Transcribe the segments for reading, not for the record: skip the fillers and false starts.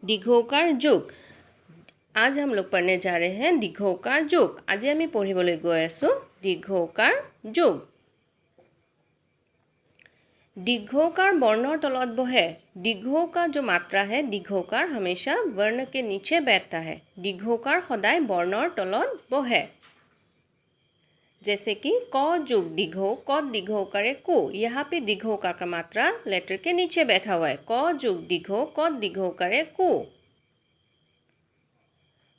দীৰ্ঘ ঊকাৰ যোগ। आज हम लोग पढ़ने जा रहे हैं দীৰ্ঘ ঊকাৰ যোগ। আজি আমি পঢ়িবলৈ গৈ আছোঁ দীৰ্ঘ ঊকাৰ যোগ। दीर्घोकार वर्णों তলত বহে। दीर्घ का जो मात्रा है, दीर्घोकार हमेशा वर्ण के नीचे बैठता है। দীৰ্ঘ ঊকাৰ সদায় বৰ্ণৰ তলত বহে। जैसे कि क যোগ दीर्घ, क दीर्घ कु। यहाँ पे दीर्घ का मात्रा लेटर के नीचे बैठा हुआ है। क যোগ दीर्घ, क दीर्घ कु।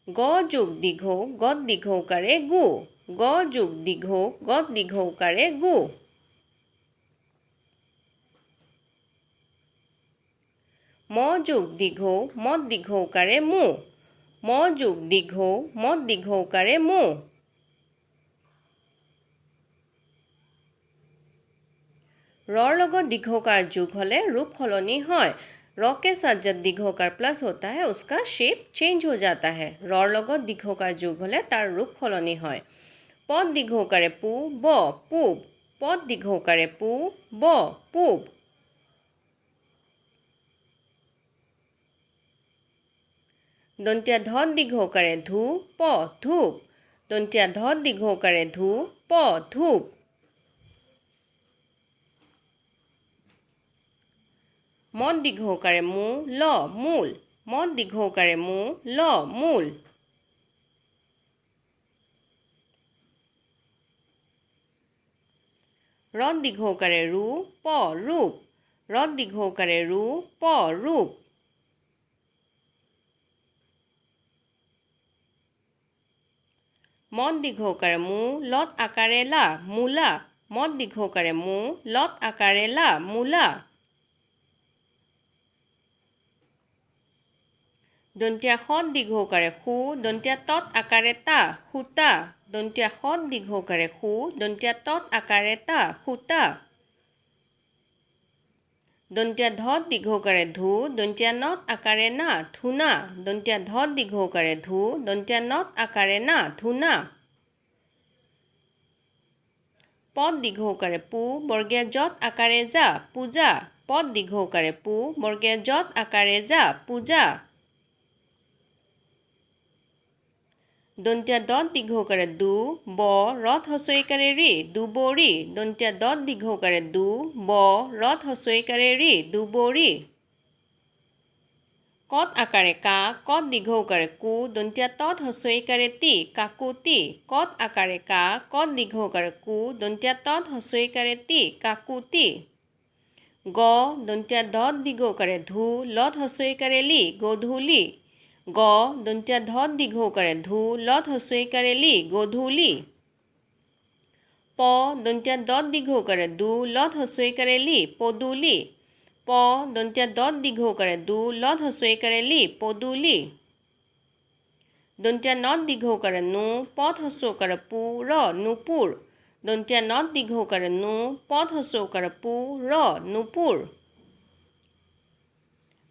ग যোग दीर्घ, ग दीर्घ गु। ग যোग दीर्घ, ग दीर्घ गु। म যোগ দীৰ্ঘ, म দীৰ্ঘ মু। म যোগ দীৰ্ঘ, म দীৰ্ঘ মু। ৰৰ লগত দীৰ্ঘ ঊকাৰ যোগ হ'লে ৰূপ সলনি হয়। र के साथ जब दीर्घ ऊकार प्लस होता है, उसका शेप चेंज हो जाता है। ৰৰ লগত দীৰ্ঘ ঊকাৰ যোগ হ'লে তাৰ ৰূপ সলনি হয়। পদ দীৰ্ঘ ঊকাৰে পু ব, পূব। পদ দীৰ্ঘ ঊকাৰে পু ব, পূব। দন্তীয়া ধ দীৰ্ঘ ঊকাৰে ধু প, ধূপ। দন্তীয়া ধ দীৰ্ঘ ঊকাৰে ধু প, ধূপ। ম দীৰ্ঘ ঊকাৰে মু ল, মূল। ম দীৰ্ঘ ঊকাৰে মু ল, মূল। ৰ দীৰ্ঘ ঊকাৰে ৰু প, ৰূপ। ৰ দীৰ্ঘ ঊকাৰে ৰু প, ৰূপ। ম দীৰ্ঘ ঊকাৰে মু লত আকাৰে লা, মূলা। ম দীৰ্ঘ ঊকাৰে মু লত আকাৰে লা, মূলা। দন্তীয়া স দীৰ্ঘ ঊকাৰে সু, দন্তীয়া তত আকাৰে তা, সূতা। দন্তীয়া স দীৰ্ঘ ঊকাৰে সু, দন্তীয়া তত আকাৰে তা, সূতা। দন্তীয়া ধ দীৰ্ঘ ঊকাৰে ধু, দন্তীয়া নত আকাৰে না, ধূনা। দন্তীয়া ধ দীৰ্ঘ ঊকাৰে ধু, দন্তীয়া নত আকাৰে না, ধূনা। পদ দীৰ্ঘ ঊকাৰে পু, বৰ্গীয়া যত আকাৰে যা, পূজা। পদ দীৰ্ঘ ঊকাৰে পু, বৰ্গীয়া যত আকাৰে যা, পূজা। দন্তীয়া দ দীৰ্ঘ ঊকাৰে দু ব, ৰত হস্ৰইকাৰে ৰি, দুবৰি। দন্তীয়া দ দীৰ্ঘ ঊকাৰে দু ব, ৰত হস্ৰইকাৰে ৰি, দুবৰি। কত আকাৰে কা, কত দীৰ্ঘ ঊকাৰে কু, দন্তীয়া তত হস্ৰইকাৰে তি, কাকুতি। কত আকাৰে কা, কত দীৰ্ঘ ঊকাৰে কু, দন্তীয়া তত হস্ৰইকাৰে তি, কাকুতি। গ দন্তীয়া দ দীৰ্ঘ ঊকাৰে ধু, লত হস্ৰইকাৰে লি, গধূলি। গ দন্তীয়া ধ দীৰ্ঘ ঊকাৰে ধু, লত হস্ৰইকাৰে লি, গধূলি। প দন্তীয়া দ দীৰ্ঘ ঊকাৰে দু, লত হস্ৰইকাৰে লি, পদূলি। প দন্তীয়া দ দীৰ্ঘ ঊকাৰে দু, লত হস্ৰইকাৰে লি, পদূলি। দন্তীয়া ন দীৰ্ঘ ঊকাৰে নু, পদ হস্ৰউকাৰে পু ৰ, নূপুৰ। দন্তীয়া ন দীৰ্ঘ ঊকাৰে নু, পদ হস্ৰউকাৰে পু ৰ, নূপুৰ।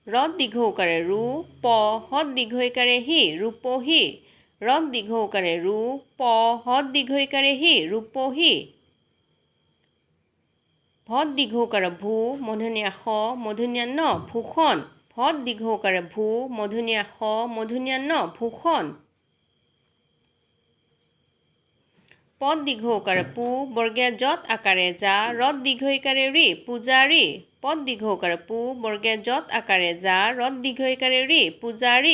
ৰ দীৰ্ঘ ঊকাৰে ৰু প, হত দীৰ্ঘ ঈকাৰে হি, ৰূপহী। ৰ দীৰ্ঘ ঊকাৰে ৰু প, হত দীৰ্ঘ ঈকাৰে হি, ৰূপহী। ভ দীৰ্ঘ ঊকাৰে ভূ, মূৰ্ধণ্য ষ, মূৰ্ধণ্য ন, ভূষণ। ভ দীৰ্ঘ ঊকাৰে ভূ, মূৰ্ধণ্য ষ, মূৰ্ধণ্য ন, ভূষণ। পদ দীৰ্ঘ ঊকাৰে পু, বৰ্গীয়া যত আকাৰে যা, ৰত দীৰ্ঘ ঈকাৰে ৰি, পূজাৰী। পদ দীৰ্ঘ ঊকাৰে পু, বৰ্গীয়া যত আকাৰে যা, ৰত দীৰ্ঘ ঈকাৰে ৰি, পূজাৰী।